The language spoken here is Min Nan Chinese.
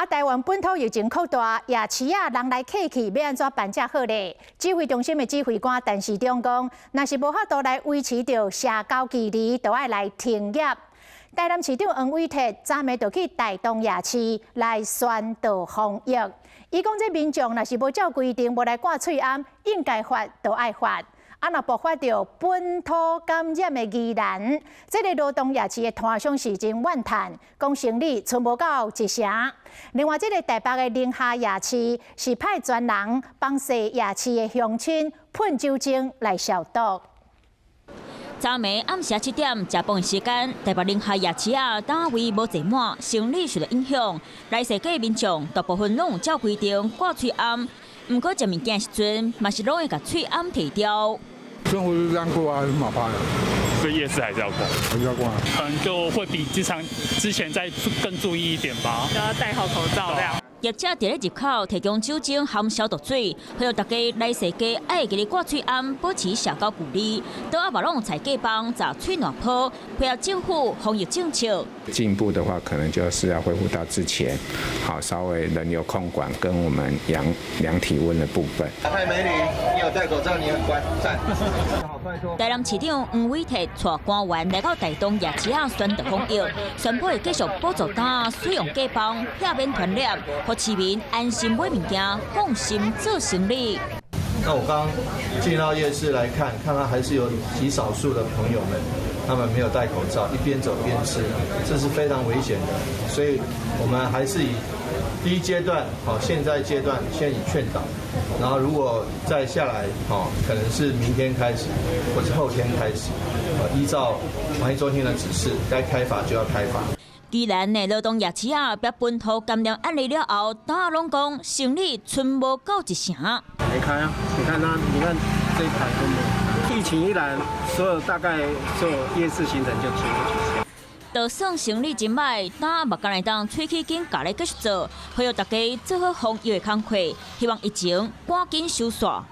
啊，台灣本土疫情擴大，夜市仔人來客去，欲按怎辦才好咧？指揮中心的指揮官陳時中講，若是無法度來維持著社交距離，就愛來停業。台南市長黃偉哲昨暝就去大同夜市來宣導防疫。伊講這民眾若是無照規定無來掛喙罨，應該罰就愛罰。啊，若爆發著本土感染的疑難，這个羅東夜市的攤商是真怨嘆，講生理賰無到一成。另外，這个台北的寧夏夜市是派專人幫踅夜市的鄉親噴酒精來消毒。昨暝暗時7點食飯時間，台北寧夏夜市仔攤位無坐滿，生理受著影響。來踅街民眾大部分攏有照規定掛喙罨，毋過食物件時陣，嘛是攏會共喙罨提掉。生活就這樣過啊，有嘛怕的？所以夜市還是要逛，還是要逛。可能就會比之前再更注意一點吧。就要戴好口罩這樣。業者佇咧入口提供酒精含消毒水，呼籲大家來踅街愛會記咧掛喙罨，保持社交距離。桌仔嘛攏用菜價枋紮喙瀾泡，配合政府防疫政策。進一步的話，可能就是要恢復到之前，好稍微人流控管跟我們量量體溫的部分。嗨，美女，你有戴口罩，你很乖，讚。台南市長黃偉哲帶官員來到大同夜市仔宣導防疫，宣布會繼續補助攤使用街坊，避免傳染，予市民安心買物件，放心做生理。那我剛進到夜市來看，看到還是有極少數的朋友們，他們沒有戴口罩，一邊走邊吃，這是非常危險的。所以我們還是以第一階段，好，現在階段先以勸導，然後如果再下來，好，可能是明天開始，或是後天開始，依照防疫中心的指示，該開罰就要開罰。宜蘭的羅東夜市仔，爆本土感染案例了後，大家攏講生理賰無到一成。沒開啊！你看他，你看這一排都沒有。疫情一來，所有大概所有夜市行程就全部取消。就算生理真䆀，但嘛敢會當喙齒緊共咧繼續做，呼籲大家做好防疫的工課，希望疫情趕緊收煞。